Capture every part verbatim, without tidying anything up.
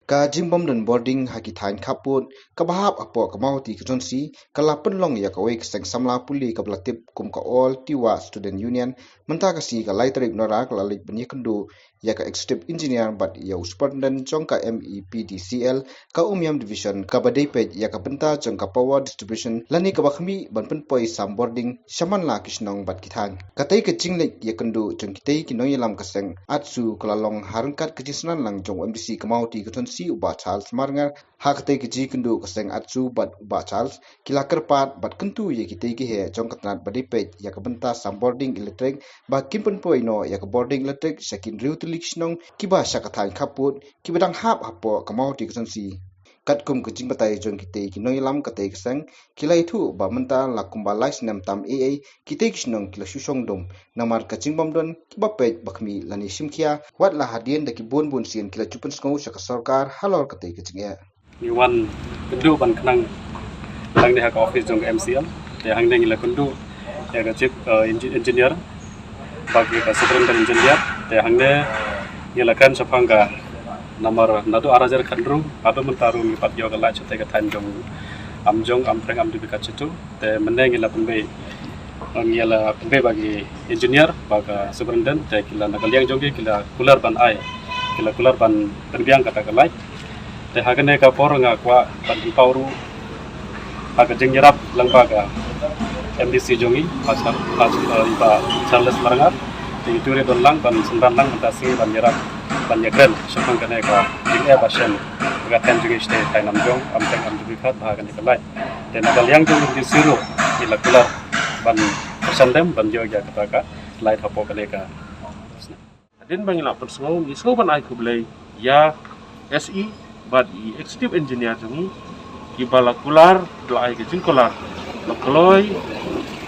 Ka jingbym don bording ha ki thaiñ khappud kaba hap hapoh ka Mawhati constituency ka la pynlong ïa kawei ka seng samla pule kaba la tip kum ka All Tiwa Student Union. Mynta ka sngi ka lai tarik Nohprah ka la leit ban ïakynduh ïa ka Executive Engineer bad ïa u Superintendent jong ka M E P D C L ka Umiam Division kaba dei peit ïa ka bynta jong ka power distribution lane kaba khmih ban pynpoi sam bording sha man la ki shnong bad ki thaiñ. Katei ka jingleit ïakynduh jong kitei ki nongïalam ka seng ATSU ka la long ha ryngkat ka jingsnam lang jong u M D C ka Mawhati constituency u Bah Charles Marngar. Ha katei ka jingïakynduh ka seng ATSU bad u Bah Charles ki la kyrpad bad kyntu ïa kitei ki heh jong ka tnat ba dei peit ïa ka bynta sam bording electric ba kin pynpoi noh ïa ka bording electric sha ki hynriew tylli ki shnong kiba sha ka thaiñ khappud kiba dang hap hapoh ka Mawhati constituency. Katkum ka jingbatai jong kitei ki nongïalam katei ka seng ki la ïathuh ba mynta la kumba lai snem tam ei ei kitei ki shnong ki la shu shong dum namar ka jingbym don kiba peit ba khmih lane shim khia, wat la hadien da ki bun bun sien ki la ju pynsngew sha ka sorkar halor katei ka jingeh. Ngi wan kynduh ban khnang hangne ha ka office jong ka M C L. Te hangne ngi la kynduh ïa ka chief, eh, engi-, engineer bad ïa ka superintendent engineer. Te hangne ngi la kren shaphang ka namar naduh ar hajar khathynriew haduh mynta ruh ngi pat ïoh ka light shatei ka thaiñ jong Amjong, Ampreng, Amdui bad Khatshatu. Te mynne ngi la pynbeit, ngi la pynbeit ba ki engineer bad ka superintendent te ki la na ka liang jong ki ki la kular ban ai, ki la kular ban pynbiang kata ka light. Te ha kane ka por nga kwah ban pynpaw ruh ha ka jingïarap lyngba ka M D C jong ngi, Bah Char-, Bah Char-, Bah Charles Marngar. Te ngi ju ri don lang ban synran lang mynta sngi ban ïarap ban ïakren shaphang kane ka jingeh ba shem ha ka thaiñ jong ngi shatei thaiñ Amjong, Ampreng, Amdui bad Khatshatu ha kane ka light. Te na ka liang jong ngi ruh ngi la kular ban shandem ban ïoh ïa kata ka light hapoh kane ka. Hadien ba ngi la pynsngew, ngi sngew ban ai khublei ïa S E bad i executive engineer jong ngi kiba la kular, la ai ka jingkular, la kloi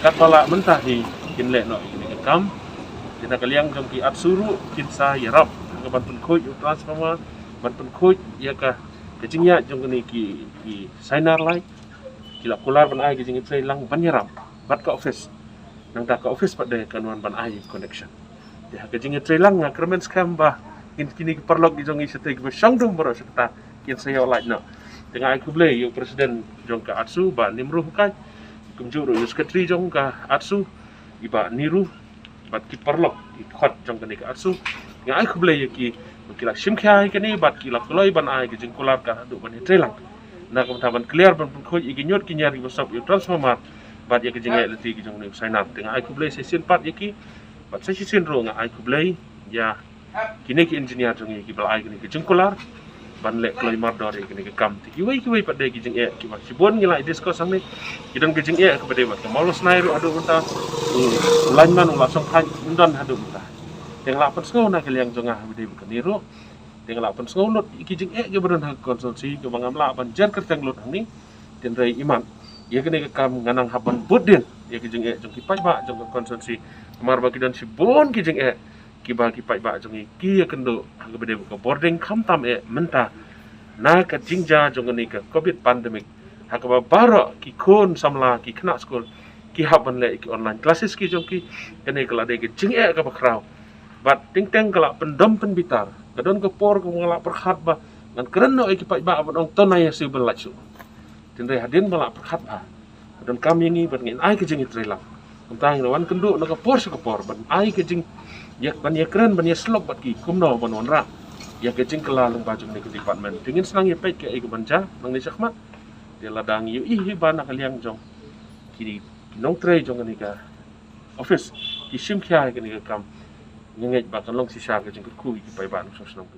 katba lah mynta hi kin leh noh ïa kane ka kam. Te na ka liang jong ki ATSU ruh kin sa ïarap ka ban pynkhuid ïa u transformer, ban pynkhuid ïa ka, ka jingïaid jong kane ki, ki solar light. Ki la kular ban ai ka jingïatreilang ban ïarap bad ka office. Nangta ka office pat de kan wan ban ai connection. Te ha ka jingïatreilang nga kyrmen skhem ba ngin, kine ki paralok ki jong ngi shatei kiba shong dum baroh sha kata kin sa ïoh light noh. Te nga ai khublei ïa u president jong ka ATSU Bah Nimru Hukait, kumjuh ruh ïa u secretary jong ka ATSU i Bah Niru, bad ki paralok ki khot jong kane ka ATSU. Nga ai khublei ïa ki ba ki la shim khia ïa kane bad ki la kloi ban ai ka jingkular ka haduh ban ïatreilang. Na ka bynta ban clear ban pynkhuid ïa ki ñiut ki ñiar kiba sop ïa u transformer bad ïa ka jingeh lynti ki jong kane ka solar. Te nga ai khublei sa shisien pat ïa ki bad sa shisien ruh nga ai khublei ïa kine ki engineer jong ngi kiba la ai kane ka jingkular ban leh kloi mardor ïa kane ka kam. Te kiwei kiwei pat de ki jingeh kiba shibun ngi la discuss hangne. Ki don ka jingeh kaba dei bad ka Mawlasnai ruh haduh mynta. U lineman u la shong thaiñ, un don haduh mynta. Te nga la pynsngew na ka liang jong nga kaba dei bad kane ruh. Te nga la pynsngew lut ïa ki jingeh kiba don ha ka constituency kaba ngam lah ban jer kyrteng lut hangne. Hynrei imat ïa kane ka kam nga nang hap ban bud dien ïa ki jingeh jong ki paidbah jong ka constituency. Namar ba ki don shibun ki jingeh kiba ki paidbah jong ngi ki ïakynduh ha kaba dei bad ka bording khamtam eh mynta na ka jingjia jong kane ka covid pandemic, ha kaba baroh ki khun samla, ki khynnah skul ki hap ban leh ki online classes ki jong ki. Kane ka la dei ka jingeh kaba khraw. Bad teng teng ka la pyndom pynbitar. Ka don ka por kaba nga la pyrkhat ba ngan kren noh ïa ki paidbah ban ong to nai ïa siew ban lait shuh. Hynrei hadien ba la pyrkhat ba ka donkam ïa ngi ban ngin ai ka jingïatreilang. Kumta ngi la wan kynduh na ka por sha ka por ban ai ka jing, ïa, ban ïakren, ban ïasyllok bad ki kumno ban wanrah ïa ka jingkylla lyngba jong kane ka department. Te ngin sa nang ïa peit kaei kaban jia nangne shakhmat. Te lada ngi ïohi hi ba na ka liang jong ki, ki nongtrei jong kane ka office ki shim khia ïa kane ka kam, nga ngeit ba kan long shisha ka jingkyrkhu ïa ki paidbah nongshong shnong.